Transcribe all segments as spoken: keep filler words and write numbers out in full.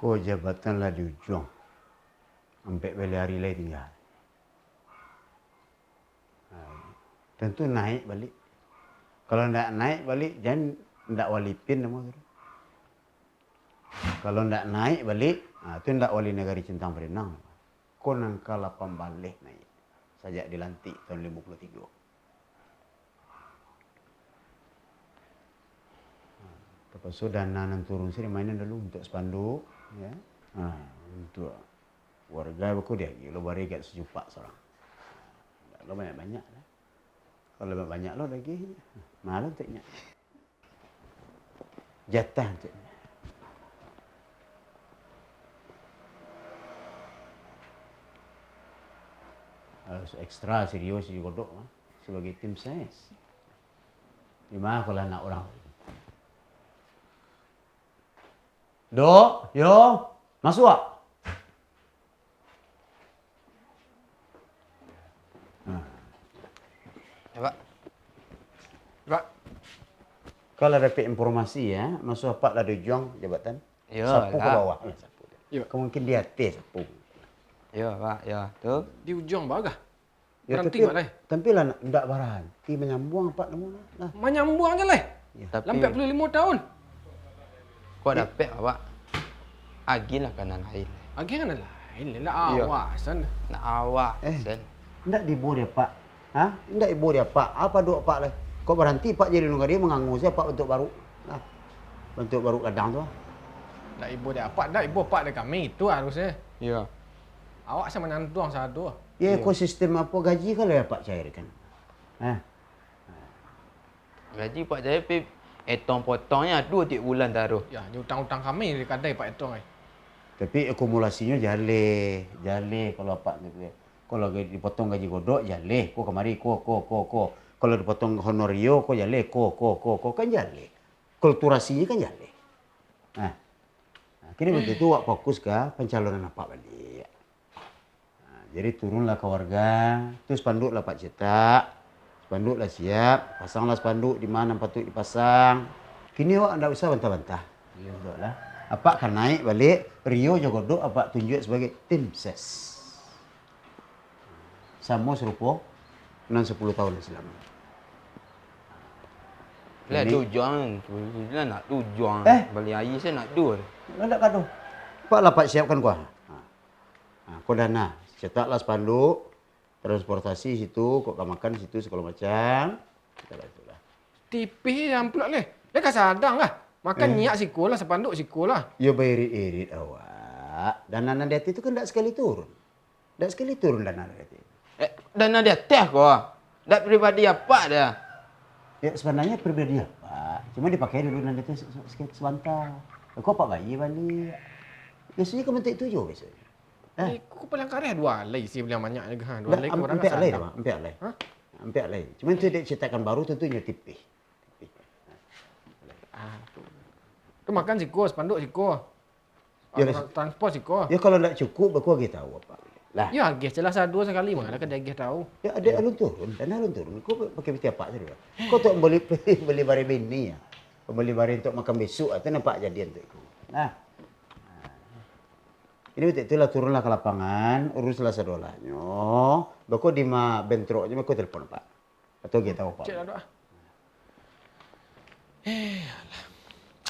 Ko jabatan lah di ujuang. Ampek baleh ari lai tingga. Ha, tantu naiak baliak. Kalau ndak naiak baliak, jan ndak wali pin namo tu. Kalau ndak naiak baliak, ha, tu ndak wali nagari Cintang Parinang. Ko nan ka lapan baleh naiak sajak dilantik tahun limo puluah tigo. Tapaso dana nan turun sini mainan dulu untuk spanduk, ya. Ha, untuk warga bako diagiah lo, bari agak sajupak surang. Ndak lo banyak-banyak lah. Kalau banyak-banyak lo diagiah, mahal untuknyo. Jatah untuknyo. Harus ekstra, serius, si Godok mah, sebagai tim ses. Di ma ko lah anak urang? Dok, yo, masuak. Nah. Ya, Pak. Pak. Kalau dapek informasi, ya, masuak Apak lah di ujuang jabatan. Yo, sapu ka bawah, nah, sapu. Yo. Ka mungkin di ateh sapu. Yo, Pak, yo. Tu. Di ujuang bawah kah? Ya, baranti, tapi, Mak, lai? Tapi lah ndak baranti, manyambuang, Pak, namo lah. Nah. Manyambuang se lai? Ya. Tapi lah ampek puluah limo tahun. Kok dapek, Pak? Agiah lah ka nan lain. Agiah ka nan lain, ndak awak, San. Ndak awak, San. Eh, ndak diibo dek Apak. Ha? Ndak ibo di Apak. Apo dok Apak lai? Kok baranti Apak jadi alun gadih, mangango se Apak bantuak baruk. Nah, bantuak baruk ladang tu. Ndak ibo di Apak, ndak ibo Apak dari kami, itu harusnyo. Iyo. Awak sa manantuang sado. Yo, iyo. Ko sistem apo gaji ka lai Apak cairkan? Ha? Gaji Pak Jahir pi etong potongnyo ado tiok bulan taruih. Yo, di utang-utang kami di kadai Pak etong ai. Tapi akumulasinyo jaleh, jaleh kalau Apak tu. Kalau ga-, dipotong gaji Godok, jaleh, ko kamari, ko, ko, ko, ko. Kalau dipotong honorio, ko jaleh, ko, ko, ko, ko, kan jaleh. Kulturasinyo kan jaleh. Nah, nah, kini waktu tu awak fokus ka pancalonan Apak baliak. Nah, jadi turunlah ka warga, tu spanduk lah Apak cetak, spanduk lah siap, pasanglah spanduk di ma nan patuik dipasang. Kini awak ndak usah bantah-bantah. Iyo, betul lah. Apak ka naiak baliak, Rio jo Godok Apak tunjuak sabagai tim ses. Samo sarupo nan sapuluah tahun silam. Lah, jadi tujuan, lah nak tujuan. Eh? Bali aia se nak duo. Lah, ndak ka ado. Apak lah Apak siapkan ko. Ha. Ha, ko dana. Cetaklah spanduk, transportasi situ, kok ka makan situ, sagalo macam. Kita bantu lah. Tipih amplop leh. Leh ka sadang lah. Makan, eh, nyiak siko lah, spanduk siko lah. Yo bairit-irit awak. Dana nan di ateh tu kan ndak sakali turun. Ndak sakali turun dana dari ateh. Eh, dana di ateh ko. Ndak pribadi Apak doh. Ya, sabananyo pribadi Apak. Cuma dipakai dulu nan di ateh se-, se-, se-, sabanta. Ko Apak bayia baliak. Biasonyo ka bantuak itu juo biasonyo. Eh. Eh, ko palang kareh duo alai isi balian banyak juo, ha. Duo alai ko urang ampek alai sadang. Ampek alai. Ha? Ampek alai. Cuma itu dek cetakan baru, tantunyo tipih. Tipih. Ah, tu. Tu makan siko, spanduk siko. Yo, ah, trans-, transport siko. Yo, kalau ndak cukup, bako agiah tahu Apak. Lah. Yo, agiah se lah sado sakali, manga lah ka diagiah tahu. Yo, ado alun turun, dana alun turun. Ko pakai pitih Apak sajo. Ko tu bali, bali bareh bini yo. Bali bareh untuak makan besok, atau nampak jadian tu iko. Nah. Ini betul itulah, turunlah ka lapangan, uruslah sadolahnyo. Bako di ma bentroknyo, bako telepon Apak. Atau agiah tahu Apak. Cek lah, Dok, ah. Eh, alah.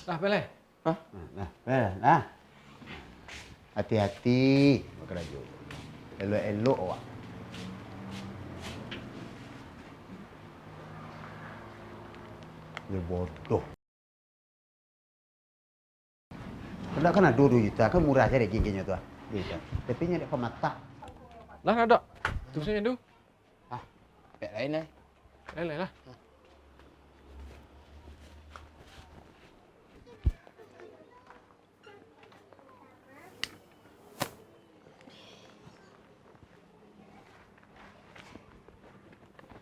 Lah, pai lai. Hah? Nah, nah, eh, nah. Hati-hati bakarajo. Elok-elok awak. Yo bodoh. Kalau kan ado duo juta, kan murah se dek giginyo tu, ah. Duo juta. Tapi nyo dek pamatak. Lah, Dok. Turusan tu. Ah, pek lain lai. Lain lai lah.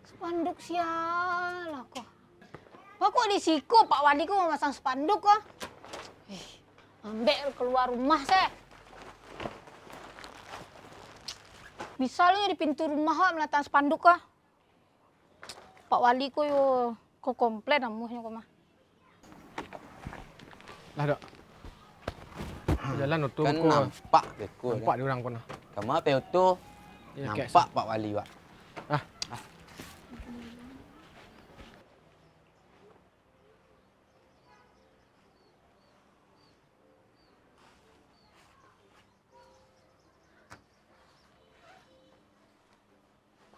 Spanduk sia lah ko. Bako di siko Pak Wali ko mamasang spanduk ko. Ih, ambek kalua rumah se. Bisa lo di pintu rumah awak malatang spanduk ko. Pak Wali ko yo, ko komplain amuahnyo ko mah. Lah, Dok. Jalan oto. Kan ko nampak beko. Nampak di urang ko nah. Kama pe oto. Iyo, kek nampak Pak Wali, Pak. Ah.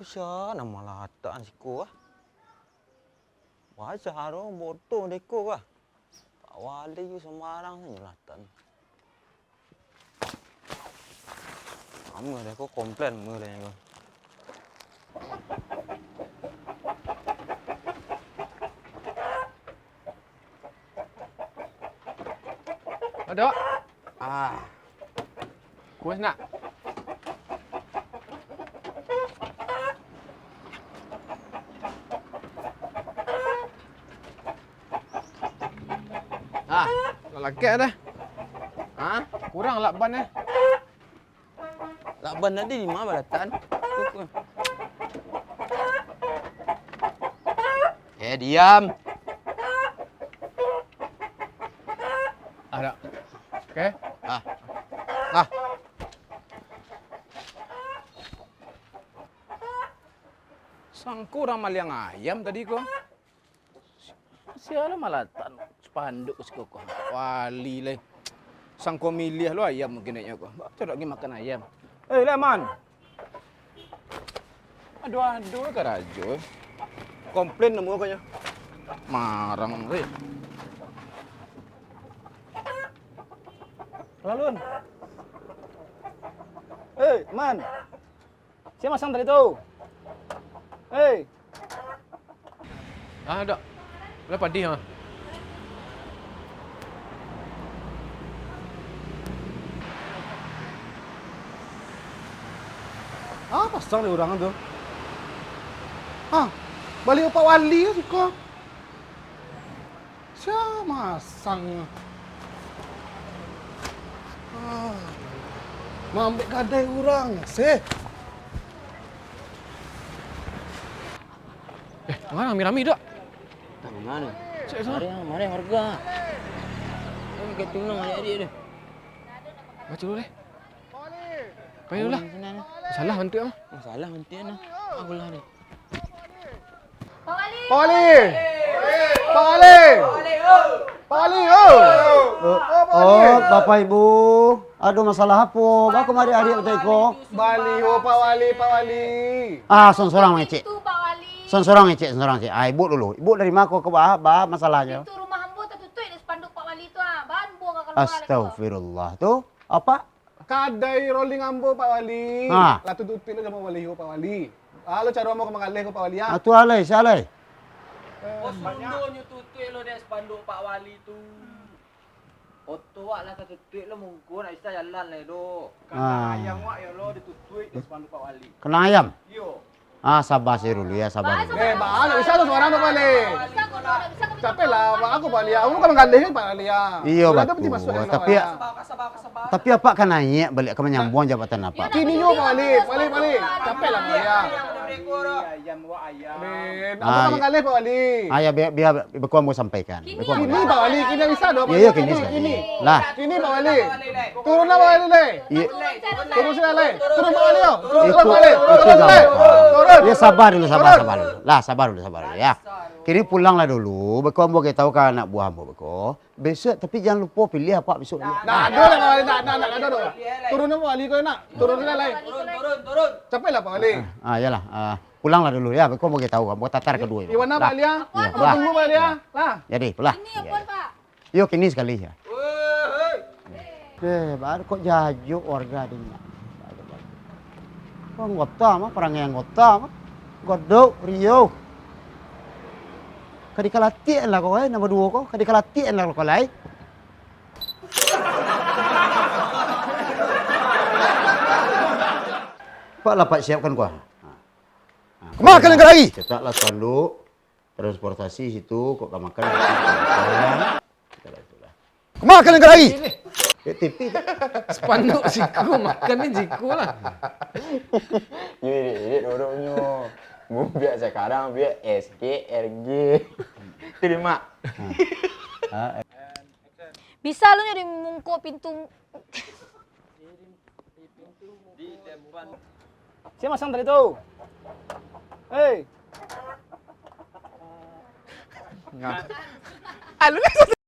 Ko sia nan malatakan siko ah? Baa caro bodoh deko ah? Pak Wali ko sambarang sajo latakan. Amuah deh ko komplain mah deh ko. Ado. Ah. Kuas nak. Ah, nak lakek dah. Ah, kurang lakban eh. Lakban tadi di ma balatan? Eh, diam. Ada. Oke. Ah. Ah. Sangko urang maliang ayam tadi ko. Sia lah malatan spanduk siko ko. Wali lai. Sangko miliah lo ayam mungkin inyo ko. Baa caro lagi makan ayam. Eh, Leman. Aduh, aduh, karajo. Komplain namo ko nyo. Marang, weh. Lalun. Eh, Man. Sia masang tadi tu? Hei! Ah, dak. Lah padih ah. Ah, pasang dek urang tu. Ah, baliak Pak Wali siko. Sia masang. Ah. Maambek gadai urang, seh. Eh, manga rami-rami, Dok? Tak manga. Cek sana. Mari, mari, warga. Eh, ketunang adik-adik deh. Baco dulu deh. Payolah. Masalah bantuak mah. Masalah bantuak mah. Apolah ni. Pak Wali. Pak Wali. Pak Wali. Pak Wali, oh. Oh, Pak Wali. Oh, Bapak Ibu, ado masalah apo? Baa kamari adik batai ko? Baliho, Pak Wali, Pak Wali. Ah, sorang-sorang ngecek. Pintu, Pak Wali. Sorang-sorang ngecek, sorang-sorang ngecek. Ah, ibu dulu. Ibu dari ma ko, ko baa, baa masalahnyo? Pintu rumah ambo tatutuik dek spanduk Pak Wali tu, ah. Baa ambo ka kalua dek ko. Astagfirullah. Tu, apo? Kadai rolling ambo, Pak Wali. Ha. Lah tatutuik lo samo baliho, Pak Wali. Ah, lo caro ambo ka manggaleh ko, Pak Wali, ah. Ah, tu alai, sia alai. Eh, bos Mundo nyo tutuik lo dek spanduk Pak Wali tu. Oto wak lah tatutuik lo, mungkin ndak bisa jalan lai doh. Ah. Kandang ayam wak yo lo ditutuik dek spanduk Pak Wali. Kandang ayam? Iyo. Ah, saba sajo dulu yo, saba dulu. Eh, baa, ndak bisa lo sorang tu, Pak Wali. Capek lah, Pak, ko Pak Wali. Ambo kan manggaleh, Pak Wali. Iyo, batua. Tapi, tapi apak ka naiak baliak ka manyambuang jabatan apak. Kini nyo, Pak Wali, Pak Wali, Pak Wali. Capek lah, Pak Wali. Ayam, wak ayam. Amin. Ambo kan manggaleh, Pak Wali. Ah, yo, bia, bia, beko ambo sampaikan. Kini, Pak Wali, kini bisa doh, Pak Wali. Iyo, iyo, kini sakali. Lah. Kini, Pak Wali. Turun lah, Pak Wali, lai. Iyo. Turun siko lai. Turun, Pak Wali, yo. Turun, turun, Pak Wali. Turun, Pak Wali. Turun. Yo, saba dulu, saba, saba dulu. Lah, saba dulu, saba dulu, yo. Kini pulanglah dulu. Beko ambo kasih tau ka anak buah ambo beko. Bisuak, tapi jan lupo piliah apak bisuak. Nah, ado lah, Pak Wali. Nah, nah, nah, ado doh. Turun, Pak Wali, ko nak. Turun siko lai. Turun, turun, turun. Capek lah, Pak Wali. Ah, ah, iyolah. Ah. Pulanglah dulu yo, beko ambo kasih tau, ambo tatar kaduo. Di ma, Pak Wali, ah? Yo, lah. Tunggu, Pak Wali, ah. Lah. Jadi, pulang. Ini apo, Pak? Yo, kini sakali yo. Eh, baru kok jajuk warga di ma. Anggota mah, parangai anggota mah. Godok, riuh. Ka dikalatiak lah kau, eh, nambah duo kau. Ka dikalatiak lah kau lai. Pak, lah, Pak, siapkan kuah. Kama kalian ka lai? Cetaklah spanduk transportasi situ, kok ka makan, situ kok ka makan. Kama kalian ka lai? Dek T V tu. Spanduk siko, makan ni siko lah. Yo, dek, dek, duduknyo. Biak sakarang, biak S K R G. Terima. Ha. Ha. Bisa lu nyo di mungko pintu. Sia masang tadi tu? Hei. Nah. Alu lah.